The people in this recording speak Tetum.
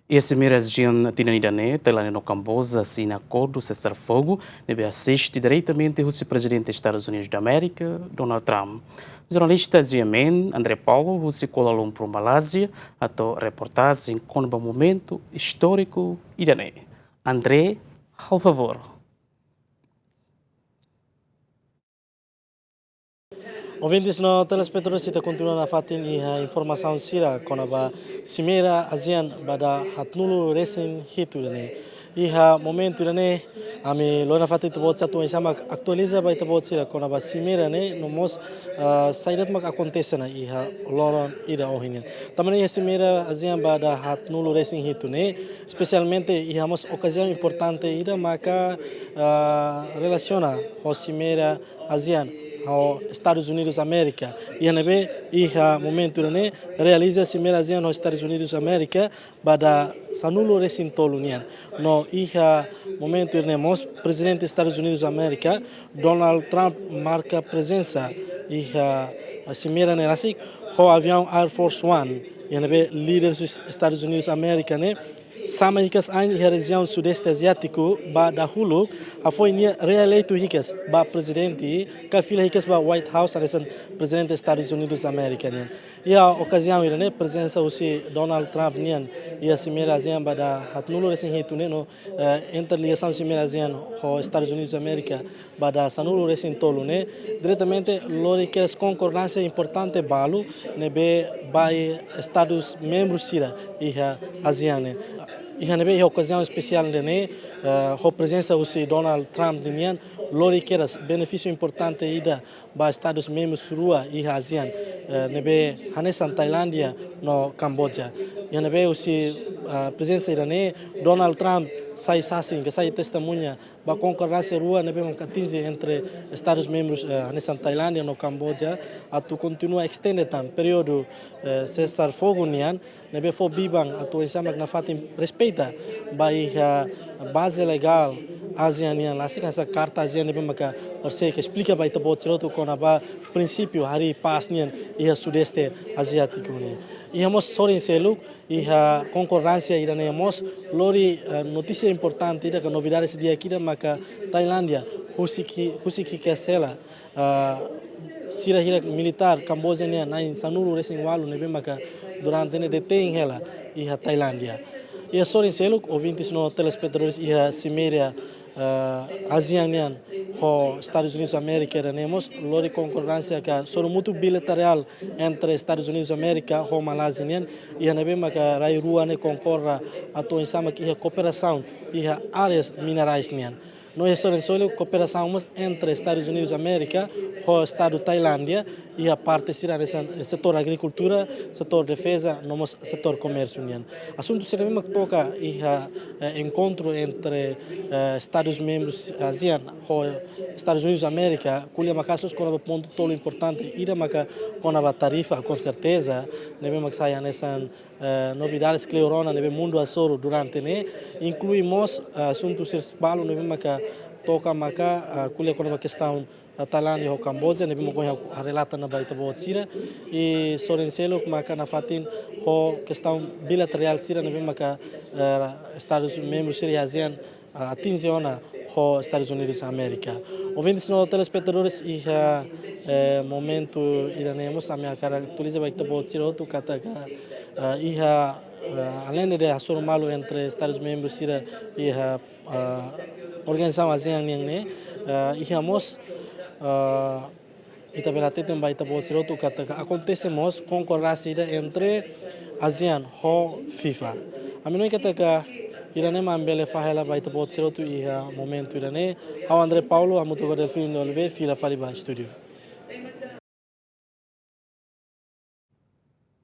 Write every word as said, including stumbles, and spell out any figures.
Iha simeira ASEAN tinan ida-ne'e, Tailándia no Kamboja asina akordu sesar fogu, ne'ebé asiste diretamente husi Prezidente Estadus Unidus da Amérika, Donald Trump. Jornalista GMN, André Paulo, husi Kuala Lumpur, Malázia, hato'o reportajen kona-ba momentu istóriku ida-ne'e. André, halo favór. Ouvintes no telespetadores, ita kontinua nafatin iha informasaun sira kona-ba simeira ASEAN ba dala haatnulu resin hitu ida-ne'e. Iha momentu ida-ne'e, ami lori nafatin ita-boot sira atu oinsá mak atualiza ba ita-boot sira kona-ba simeira ne'e, no mós, ah, saida mak akontese ona iha loron ida ohin nian. Tanba ne'e iha simeira ASEAN ba dala haatnulu resin hitu ne'e, espesialmente iha mós okaziaun importante ida maka, ah, relasiona ho simeira ASEAN ho Estadus Unidus Amérika. Iha ne'ebé iha momentu ida-ne'e realiza simeira ASEAN ho Estadus Unidus Amérika ba dala sanulu resin tolu nian. No iha momentu ida-ne'e mós Prezidente Estadus Unidus Amérika, Donald Trump, marka prezensa iha simeira ne'e rasik ho aviaun Air Force One. Iha ne'ebé líder husi Estadus Unidus Amérika ne'e sama hikas ain iha rejiaun Sudeste Aziátiku ba dahuluk, hafoin nia reeleitu hikas ba prezidente, ka fila hikas ba White House, hanesan Prezidente Estadus Unidus Amérika nian. Iha okaziaun ida-ne'e, prezensa husi Donald Trump nian iha simeira ASEAN ba dala haatnulu resin hitu ne'e no, eh, interligasaun simeira ASEAN ho Estadus Unidus Amérika ba dala sanulu resin tolu ne'e, diretamente lori kedas konkordánsia importante balu ne'ebé ba estadus membru sira iha ASEAN ne'e. Iha ne'ebé iha okaziaun espesiál ida-ne'e, eh, ho prezensa husi Donald Trump nian, lori kedas benefísiu importante ida ba estadus membrus rua iha ASEAN, eh, ne'ebé hanesan Tailándia no Kamboja. Iha ne'ebé husi, ah, prezensa ida-ne'e, Donald Trump sai sasin, ka sai testemuña ba konkordánsia rua ne'ebé mak atinje entre estadus membrus, eh, hanesan Tailándia no Kamboja, atu kontinua estende tan períodu, eh, sesar fogu nian, ne'ebé fó biban atu oinsá mak nafatin respeita ba iha baze legál ASEAN nian, rasik hanesan Karta ASEAN ne'ebé maka horiseik esplika ba ita-boot sira hotu kona-ba prinsípiu harii pás nian iha Sudeste Aziátiku ne'e. Iha mós sorin seluk, iha konkordánsia ida-ne'e mós lori, eh, notísia importante ida ka novidades di'ak ida maka Tailándia husik, husik hikas hela, ah, sira hirak militár Kamboja nian na'in sanulu resin ualu ne'ebé maka durante ne'e detein hela iha Tailándia. Iha sorin seluk, ouvintes no telespetadores, iha simeira, ah, ASEAN nian ho Estadus Unidus Amérika ida-ne'e mós lori konkordánsia ka sorumutu bilaterál entre Estadus Unidus Amérika ho Malázia nian, iha ne'ebé maka rai rua ne'e konkorda atu oinsá mak iha kooperasaun iha áreas minerais nian. No iha sorin seluk, kooperasaun mós entre Estadus Unidus Amérika ho Estadu Tailándia iha parte sira hanesan, eh, setór agrikultura, setór defeza, no mós setór komérsiu nian. Asuntu sira ne'ebé mak toka iha, eh, enkontru entre, eh, estadus membrus ASEAN ho Estadus Unidus Amérika, ko'alia maka'as kona-ba pontu tolu importante, ida maka kona-ba tarifa, com certeza, ne'ebé mak sai hanesan, eh, novidades kleur ona ne'ebé mundu hasoru durante ne'e, inklui mós, eh, asuntu sira balu ne'ebé maka toka maka, eh, ko'alia kona-ba kestaun, eh, Tailándia ho Kamboja, ne'ebé mak ohin ha'u relata ona ba ita-boot sira, i sorin seluk maka nafatin ho kestaun bilaterál sira ne'ebé maka, eh, estadus membrus sira ASEAN, ah, atinje ona ho Estadus Unidus Amérika. Ouvintes no telespetadores, iha, eh, momentu ida-ne'e mós ami hakarak atualiza ba ita-boot sira hotu katak, ah, iha, ah, alende de hasoru malu entre estadus membrus sira iha, ah, organizasaun ASEAN nian ne'e, ah, iha mós, ah, ita bele hateten ba ita-boot sira hotu katak akontese mós konkordánsia ida entre ASEAN ho FIFA. Ami hanoin katak ida-ne'e mak ami bele fahe hela ba ita-boot sira hotu iha momentu ida-ne'e. Ha'u André Paulo, hamutuk ho Delfim de Oliveira, fila fali ba estúdiu.